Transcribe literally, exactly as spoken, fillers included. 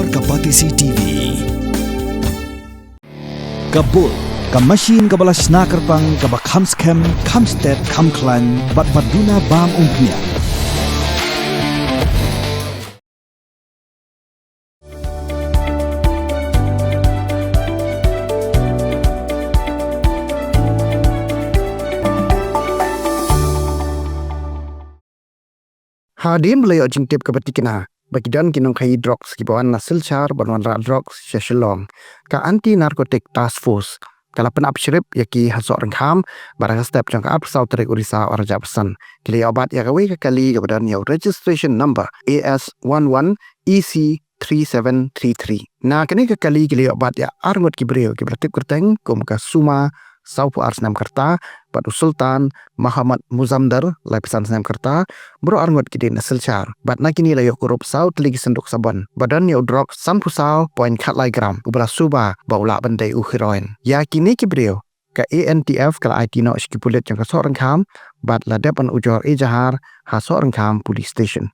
Ka Batesi T V. Ka Bull, ka machine kaba la shna kyrpang, kaba kham skhem, kham stet, kham khlaiñ, bad ba duna bam umphniang. Hadien ba la ïoh jingtip kaba tikna ba ki don ki nongkhaïi drugs kiba wan na Silchar ban wanrah drugs sha Shillong, ka Anti Narcotic Task Force ka la pynap shrip ïa ki ha Sohryngkham, bad ha ka step jong ka arphew saw tarik u Risaw arhajar arphew san ki la ïoh bat ïa kawei ka kali kaba don ïa u registration number A S one one E C three seven three three. Na kane ka kali ki la ïoh bat ïa arngut ki briew kiba la tip kyrteng kum ka Suma, sawphew ar snem ka rta, bad u Sultan Mohammad Muzamdar, laiphew san snem ka rta, baroh arngut ki dei na Silchar. Bad na kine la ïoh kurup saw tylli ki synduk sabon ba don ïa u drok sanphew saw point khatlai gram, uba la suba ba u lah ban dei u heroin. Ïa kine ki briew ka A N T F ka la aiti noh sha ki pulit jong ka Sohryngkham, bad la dep ban ujor ejahar ha Sohryngkham Police Station.